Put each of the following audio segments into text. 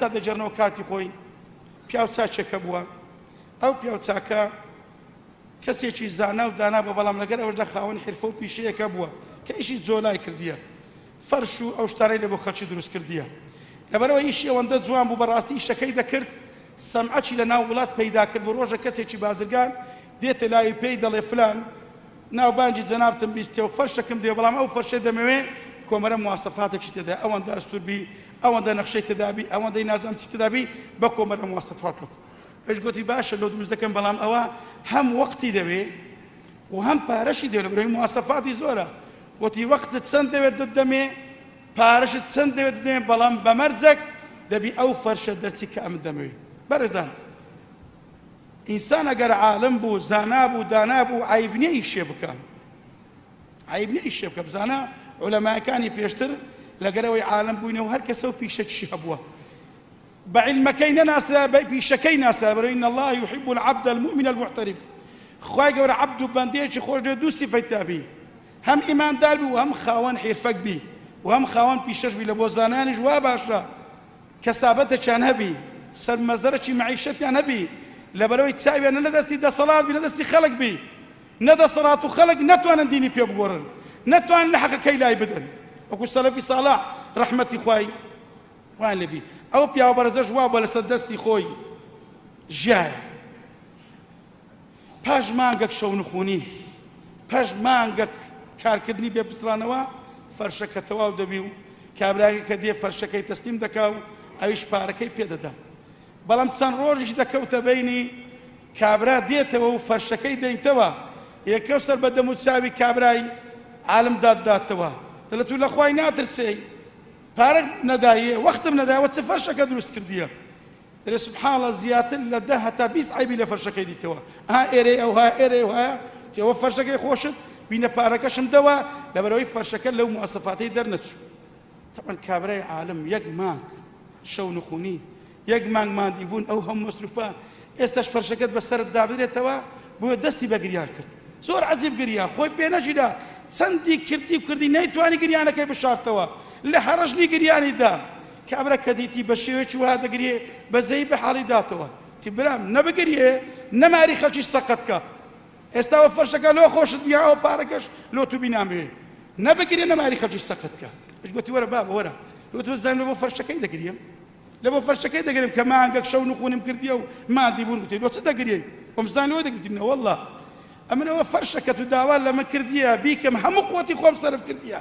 هەتا دەگێڕنەوە کاتی خۆی پیاو چاکێکە بووە ئەو پیاو چاکە کەسێکی زانا و دانا بووە بەڵام لەگەر ئەوەشدا خاوەنی حرفە و پیشەیەکە بووە کە ئیشی جۆلای کردیە فەرش و ئەو شتانەی لە بۆ خەڵکی دروست کردیە لەبەرئەوە ئیشی ئەوەندە جوان بوو بەڕاستی ئیشەکەی دەکرد سەمعەکی لە ناو وڵات پەیدا کرد بوو ڕۆژە کەسێکی بازرگان دێتە لای و پێی دەڵێ فلان ناوبانگی جەنابتم بیستێ و فەرشەکم دێ بەڵام ئەو فەرشەی دەمەوێ کۆمەرە مواسەفاتێکی تێدا ئەوەندە ئەستور بی ئەوەندە نەخشەی تێدا بی ئەوەندەی نازانم چی تێدا بی بە کۆمەرە مواسەفاتێک ئەویش گۆتی باشە لۆ دروست دەکەم بەڵام ئەوە هەم وەقتی دەوێ و هەم پارەشی دەوێ لەبەرئەوەی مواسەفاتی زۆرە گۆتی وەقتت چەند دەوێت دەتدەمێ پارەشت چەند دەوێت دەتدەمێ بەڵام بە مەرجەک دەبی ئەو فەرشە دەرچی کە ئەمن دەمەوێ بەڕێزان ئینسان ئەگەر عالم بوو زانا بوو دانا بوو عەیب نییە ئیشێ بکە عەیب نییە ئیشێ بکە بزانە عولەماکانی پێشتر لەگەرەوەی عالم بووینە و هەر کەسە و پیشەکی هەبووە بە عیلمەکەی نەناسرا بە پیشەکەی ناسرا بەرەوە ان اللە یحب العبد المؤمن المحترف خوای گەورە عەبد و بەندەیەکی خۆش دەوێت دوو سیفەی تیا بی هەم ئیماندار بی و هەم خاوەن حیرفەک بی و هەم خاوەن پیشەش بی لە بۆ زانایانیش وا باشە کەسابەتێکیان هەبی سەر مەزدەرەکی مەعیشەتیان هەبی لەبەرەوەی چاویان نە لە دەستی دەسەڵات بی نە دەستی خەڵک بی نە دەسەڵات و خەڵک نەتوانن دینی پێ بگۆڕن نەتوانن لە حەقەکەی لای بدەن وەکو سەلەفی ساڵح ڕەحمەتی خوای خوایان لێ بی ئەو پیاوە بەڕێزەش وا بووە لەسەر دەستی خۆی ژیایە پاش مانگەک شەونخونی پاش مانگەک کارکردنی بێ پسڕانەوە فەرشەکە تەواو دەبی و کابراکە کە دێ فەرشەکەی تەسلیم دەکا و ئەویش پارەکەی پێدەدا بەڵام چەند ڕۆژیش دەکەوتە بینی کابرا دێتەوە و فەرشەکەی دەینتەوە یەکەو سەر بە دەم و چاوی کابرای عالم دادداتەوە دەڵێ تو لە خوای ناترسێی پارەم نەدایێ وەختم نەدایەوە چ فەرشەکە دروست کردیە دەرێ سبحان اللە زیاتر لە دە هەتا 20 عەیبی لە فەرشەکەی دیتەوە ئا ئێرەی ئەوها ئێرەی ئەوهایە تێوە فەرشەکەی خۆشت بینە پارەکەشم دەوە لەبەرەوەی فەرشەکە لەو مواسەفاتەی دەرنەچوو طبعا کابرای عالم یەک مانگ شەو نخونی یەک مانگ ماندی بوون ئەو هەموو مەسروفە ئێستاش فەرشەکەت بەسەرت دابدرێتەوە بۆیە دەستی بە گریان کرد زۆر عەجیب گریا خۆی پێ نەگیرا چەندی کردی و کردی نەیتوانی گریانەکەی بشارتەوە لە هەڕەژنی گریانی دا کابرا کە دیتی بە شێوەیەکی وەها دەگریێ بەزەیی بە حاڵی داتەوە تی برام نەبگریێ نەماری خەڵکیش سەقەت کە ئێستا وە فەرشەکە لۆ خۆشت بیا ئەو پارەکەش لۆ تو بینامەوێ نەبگرێ نەماری خەڵکیش سەقەت کە گوتی وەرە بابە وەرە لۆ تۆ زانم لە بۆ فەرشەکەی دەگریم لە بۆ فەرشەکەی دەگرم کە مانگەک شەو نخونم کردیە و مادی بوون گوتی لۆ چ دەگریەی وەم زان لۆ دەگوتیم نەوەڵڵا ئەمن ئەوە فەرشەکەت و داوا لە من کردیە بیکەم هەموو قوتی خۆم سەرف کردیە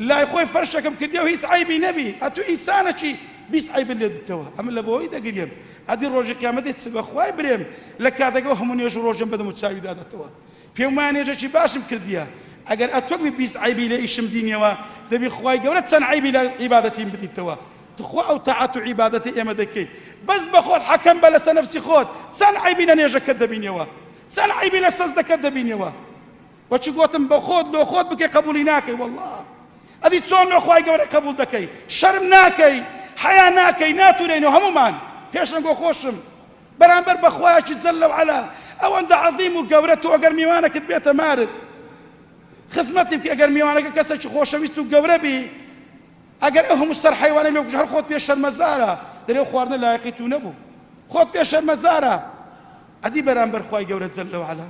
لای خۆی فەرشەکەم کردیە و هیچ عەیبی نەبی ئەتو ئینسانەکی 20 عەیبت لێ دیتەوە ئەمن لە بۆی دەگریم ئەدی ڕۆژی قیامەتێ چ بەخوای برێم لە کاتەکەەوە هەموو نوێژ و ڕۆژم بەدەم و چاوی دادەتەوە پێم وایە نوێژێکی باشم کردیە ئەگەر ئەتۆک بی 20 عەیبی لە ئیشم دینیەوە دەبی خوای گەورە چەند عەیبی لە عیبادەتیم بدیتەوە تخوا ئەو تاعەت و عیبادەتەی ئێمە دەکەین بەس بە خۆت حەکەم بە لەسەر نەفسی خۆت چەند عەیبی لە نوێژەکەت دەبینیەوە چەند عەیبی لە سەجدەکەت دەبینیەوە وەچی گۆتم بە خۆت لۆ خۆت بکەی قەبولی ناکەی واللە ئەدی چۆن لۆ خوای گەورە قەبوڵ دەکەی شەرم ناکەی حەیا ناکەی ناتورێنەوە هەموومان پێشەنگۆ خۆشم بەرامبەر بە خوایەکی جل وعلا ئەوەندە عەظیم و گەورە تۆ ئەگەر میوانەکت بێتە مارت خزمەتی بکە ئەگەر میوانەکە کەسێکی خۆشەویست و گەورە بی ئەگەر ئەو هەموو سەر حەیوانەی لۆ کوشت هەر خۆت پێ شەرمەزارە دەرێ ئەو خواردنە لایەقی تو نەبوو خۆت پێ شەرمەزارە ئەدی بەرامبەر خوای گەورە جل وعلا.